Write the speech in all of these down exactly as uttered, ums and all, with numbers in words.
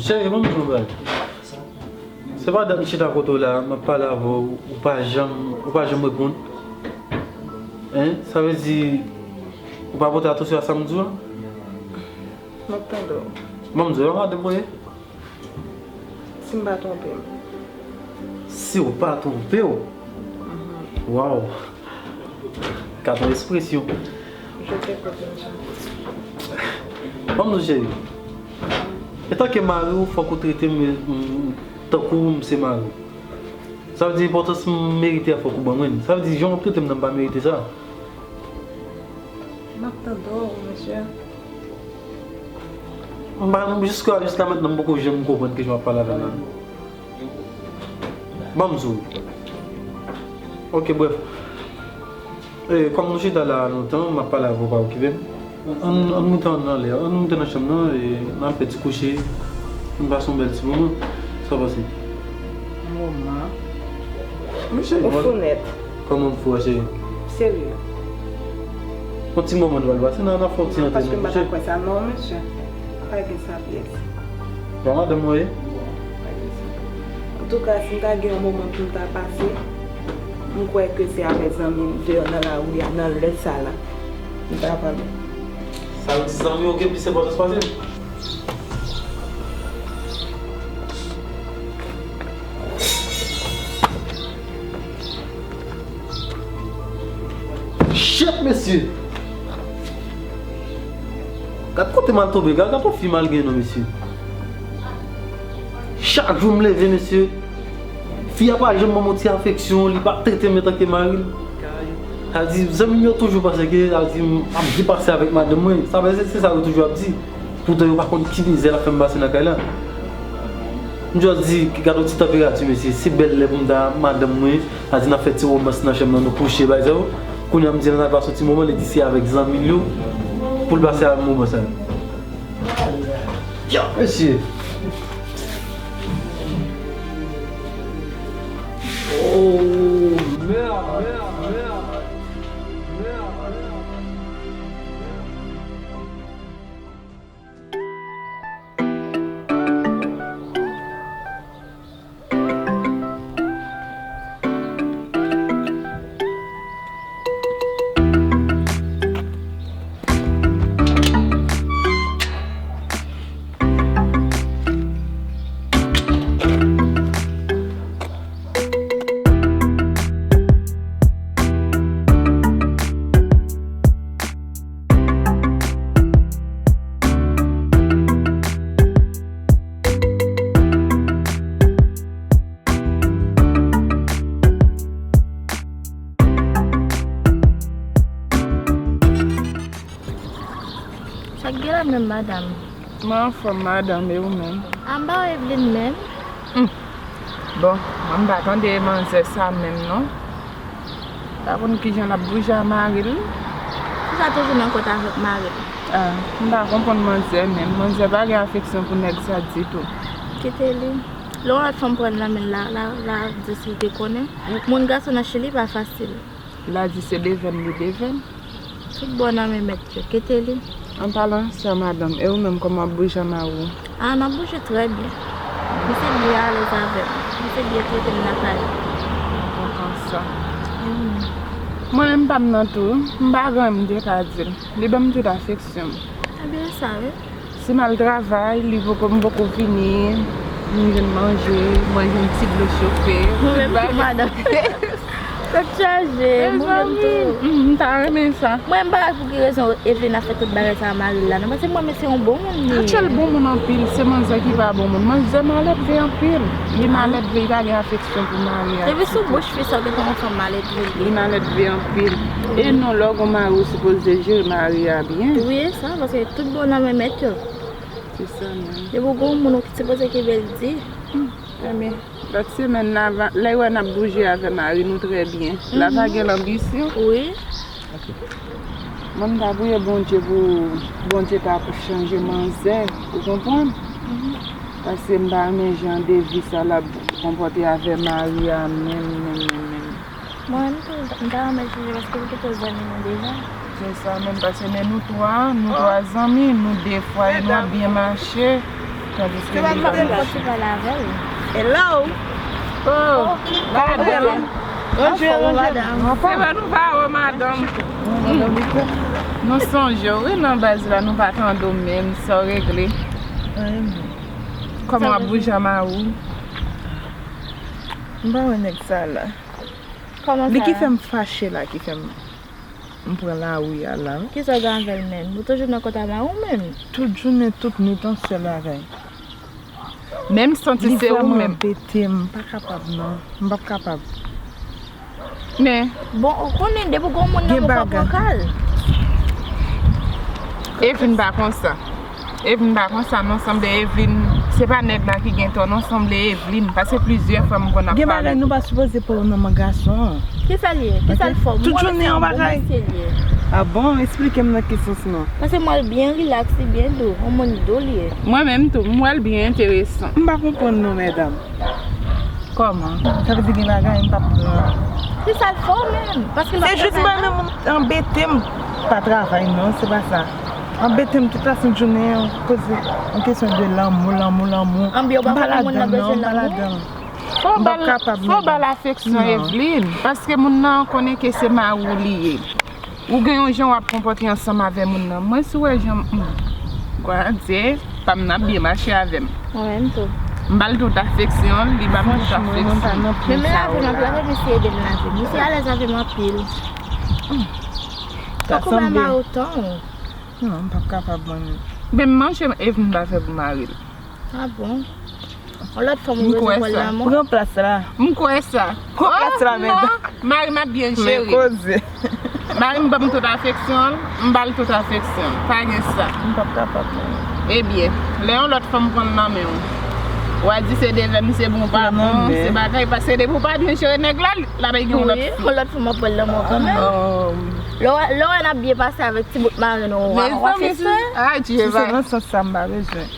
Cheri, ban m di w yon bagay. Se pa dat m chita kote w la, m ap pale avè w, ou pa janm, ou pa janm reponn. Hein? Sa vle di, ou pa pote atansyon a sa m di w la? M ap tande w. Ban m di w, yon madanm ou ye? Si m pa twonpe m. Si w pa twonpe w? Waw! Gad yon ekspresyon. Je t'écoute, Jean. Ban m di w, cheri. Antanke mari w, fòk ou trete m, m, tankou m se mari w. Sa vle di enpòtans m merite a fòk ou ban mwen l. Sa vle di jan w ap trete m nan, m pa merite sa. M ap tande w, mesye. M pa, jiska, jiska mentnan, m poko janm konprann kijan w ap pale avè m la. Ban m di w. Ok, brèf. E, kòm nou chita la lontan, m ap pale avè w, pa okipe m. Ann, ann moute ann anlè, ann moute nan chanm nan, e, n al fè ti kouche, nou pase yon bèl ti moman. Sa w panse? Moman? Mesye, ou fou nèt. Kòman m fou a, cheri? Serye. Yon ti moman nou pral pase, n a, n a fè yon ti antre, nou kouche. Paske m pa ta kwè sa, non, mesye. Pa gen sa pyès. Bon, madanm mwen ye? Antouka, si m ta gen yon moman pou m ta pase, m kwè ke se avèk zanmi m deyò nan lari a, nan lè sa la, m ta pral. Sa vle di zanmi w gen plis enpòtans pase m? Shit, mesye! Gad kote m al tonbe, gad, gad yon fi m al gen non, mesye. Chak jou m leve, mesye, fi a pa janm ban m yon ti afeksyon, li pa trete m antanke mari l. Sa vle di, zanmi m yo toujou panse ke, sa vle di, m ap byen pase avèk madanm mwen. Sa vle di, se sa yo toujou ap di. Poutan yo pa konn ki mizè l ap fè m pase nan kay la. M just di, gad yon ti tanperati, mesye. Se bèl lè pou m ta madanm mwen. Sa di n ap fè ti womans nan chanm nan, nou kouche, bay sa yo. Kounye a m di l n al pase yon ti moman, li di se avèk zanmi l yo pou l pase a moman sa. Yo, mesye. Oh, mèd, mèd, mèd, mèd. Sa k gen la menm, madanm? Mwen anfòm, madanm, e ou menm? A, m pa wè Evelyne menm. Hum. Bon, mwen m pa tande manzè sa menm non. Pa konn kijan l ap bouje a mari l. Poukisa toujou nan kont avèk mari l? Ah, m pa konprann manzè menm. Manzè pa gen afeksyon pou nèg sa ditou. Kite li. Lè yon lòt fanm pran l nan men l la, la, la di si l te konnen. Moun gason nan Chili pa fasil. La di se devenn li devenn. Tout bon nan men mèt yo. Kite li. An palan sa, madanm, e ou menm, kòman w ap bouje a mari w? Ah, n ap bouje trè byen. Misye byen alèz avè m. Misye byen trete m nan kay li. Kontan sa. Mwen menm pa m nan tou, m pa gen anyen m te ka di l. Li ban m tout afeksyon m. Ebyen, sa wi. Si m al travay, li poko, m poko vini, m jwenn manje, mwen jwenn ti dlo chofe. Mwen menm tou, madanm. Tèt chaje, mwen menm tou. M, m ta renmen sa. Mwen, m pa wè pou ki rezon Evelyne ap fè tout bagay sa a mari l la, non, paske mwen menm se yon bon moun li ye. Rachel bon moun anpil, se manzè ki pa bon moun. Manzè malelve anpil. Li malelve, li pa gen afeksyon pou mari a ditou. Depi sou bouch fi sa, w te konn wè fanm malelve li ye. Li malelve anpil. E non, lè w gen mari, w sipoze jere mari a byen. Wi, e sa, paske tout bon nan men mèt yo. Se sa menm. Depi w gen yon moun, w sipoze kenbe l di. Ebyen, lòt semèn la, va, lè w wè n ap bouje avè mari nou trè byen. La va gen lanbisyon. Wi. Mwen, m ta priye Bondye pou Bondye ta chanje manzè, ou konprann? Paske m pa renmen jan de vi sa l ap konpòte avè mari a menm, menm, menm, menm. Mwen menm tou, m ta renmen chanje paske m kite w zanmi nou deja. Se sa menm, paske men nou twa, nou twa zanmi, nou de fwaye nou ap byen mache. Kòman w pale avè l? Hello. Oh, madanm. Bonjou, madanm. Se pa nou pa wè madanm. Nou sonje w wi nan baz la, nou pa tande w menm, sa w regle? Kòman w ap bouje a Mawou? M pa wè nèg sa la. Kòman sa? Li ki fè m fache la, ki fè m, m pran lari a la wi. Kisa w gen avè l menm? Ou toujou nan kont a Mawou menm? Tout jounen, tout nwit, yon sèl bagay. Menm santi se ou menm. Li vrèman anbete m, m pa kapab non. M p ap kapab. Men. Bon, ou konnen depi w gen yon moun nan men w, fòk ou kal. Evin pa konsa. Evin pa konsa non, sanble Evin, se pa nèg la ki gen tò non, sanble Evin, paske plizyè fwa m konn ap pale. Gen bagay nou pa sipoze pran nan men gason. Kisa l ye? Kisa l fè w? Tout jounen yon bagay. Ah bon, eksplike m nan ki sans non. Paske m wè l byen rilaks, li byen dou, yon moun dou li ye. Mwen menm tou, m wè l byen enteresan. M pa konprann non, medam. Kòman? Sa vle di gen bagay m p ap pran. Kisa l fè w menm? Paske l pa travay la. Se jis mwen menm anbete m pa travay non, se pa sa. Anbete m tout lasent jounen, koze yon kesyon de lanmou, lanmou, lanmou. Anbyen, ou pa konn moun nan bezwen lanmou? M pa ladan l non, m pa ladan l. Fò w ba l, fò w ba l afeksyon, Evlin, paske moun nan konnen ke se mari w li ye. Ou gen yon jan w ap konpòte ansanm avè moun nan. Mwen si w wè jan m, hmm, Bondye, pa m nan ap byen mache avè m. Mwen menm tou. M ba l tout afeksyon, li ba m tout afeksyon. Men m lave m ap lave, misye ede m lave. Misye alèz avè m anpil. Fòk ou bay mari w tan w. Non, m p ap kapab mwen menm. Men manje Evlin pa fè pou mari l. Ah bon? Yon lòt fanm ou bezwen pran lanmò? Pran plas la. M kwè sa. Pran plas la, medam. Mari m ap byen jere. Men koze. Mari m ban m tout afeksyon l, m ba l tout afeksyon l. Pa gen sa. M p ap kapab non. Ebyen, lè yon lòt fanm pran l nan men w, w a di se devè misye bon, pa bon, se bagay, paske depi w pa byen jere nèg la, l ap gen yon lòt fanm. Wi, yon lòt fanm ap pran l nan men w kanmenm. Lè w, lè w wè n ap byen pase avèk ti bout mari nou, w a, w a fè sa. Mezanmi, si se nan sans sa, m pa bezwen.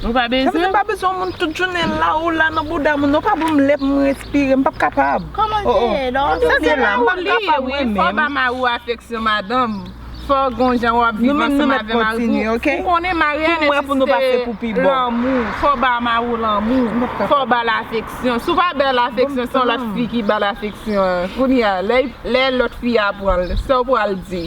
Ou pa bezwen? Sa vle di m pa bezwen yon moun tout jounen la, ou la nan bouda moun, ou pa ban m lè pou m respire, m p ap kapab. Kòman l te ye? Non, sa se la, m p ap kapab mwen menm. Fò w ba mari w afeksyon, madanm. Fò w gon jan w ap viv ansanm avè mari w. Ou konnen maryaj se lanmou. Fò w ba mari w lanmou. Fò w ba l afeksyon. Si w pa ba l afeksyon, se yon lòt fi ki ba l afeksyon an. Kounye a, lè, lè lòt fi a pran l, sa w pral di?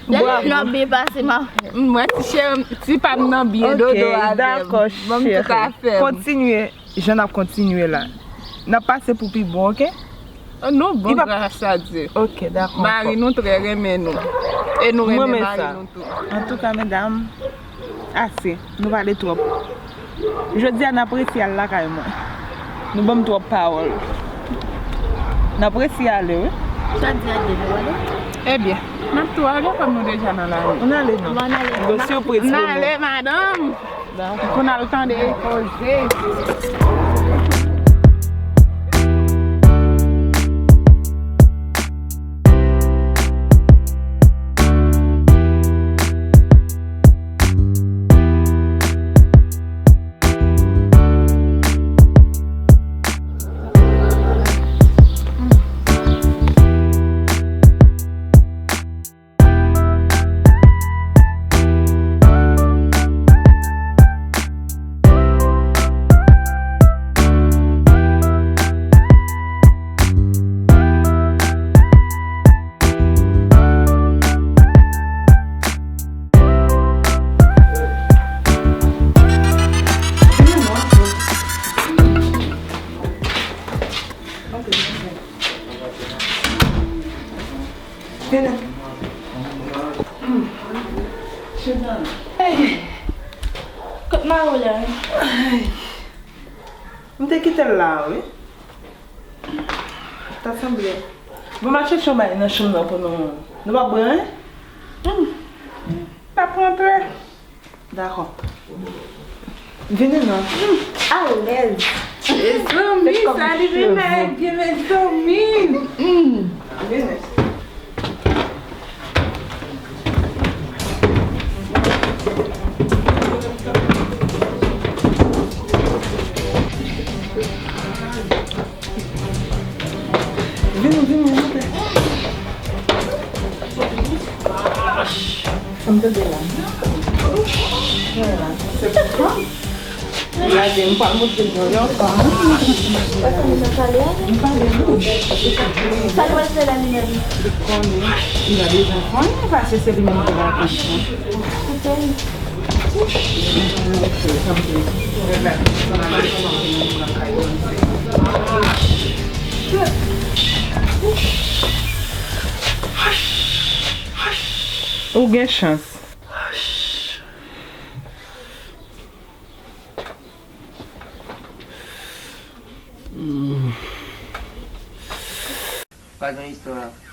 Lè nou ap byen pase, ma. Mwen, ti cheri, ti pa m nan byen dodo avè m. Ban m tout afè m. Kontinye jan n ap kontinye la. N ap pase pou pi bon, oke? Nou bon, gras a Dye. Oke, dakò. Mari nou trè renmen nou. E nou renmen mari nou tou. Antouka, medam, ase. Nou pale twòp. Jodi a, n ap resi al lakay mwen. Nou ban m twòp pawòl. N ap resi ale, wi. Sa di a de nou ale? Ebyen, n ap tou ale kòm nou deja nan lari. Ann ale non. Bon, ann ale. Gon sipriz pou nou. Ann ale, madanm. Dakò. Pou n al tande koze. Vini. Chita. Kot mari w la? M te kite l la, wi. Ta sanble. Bon, m al chèche yon bagay nan chanm nan pou nou. Nou p ap bwè anyen? Hmm. N ap rantre. Dakò. Vini non. Hmm. Alèz. Mezanmi, sa li vin avèk byen, mezanmi. Hmm. Vini. Vini, vini, moute. Fanm tande la. Se pa fanm. Gade, m pral montre nou yon tan. Sa l pral fè la li menm? Li konnen, li la deja konnen, paske se li menm ki la konprann. Ou gen chans. Pa gen istwa.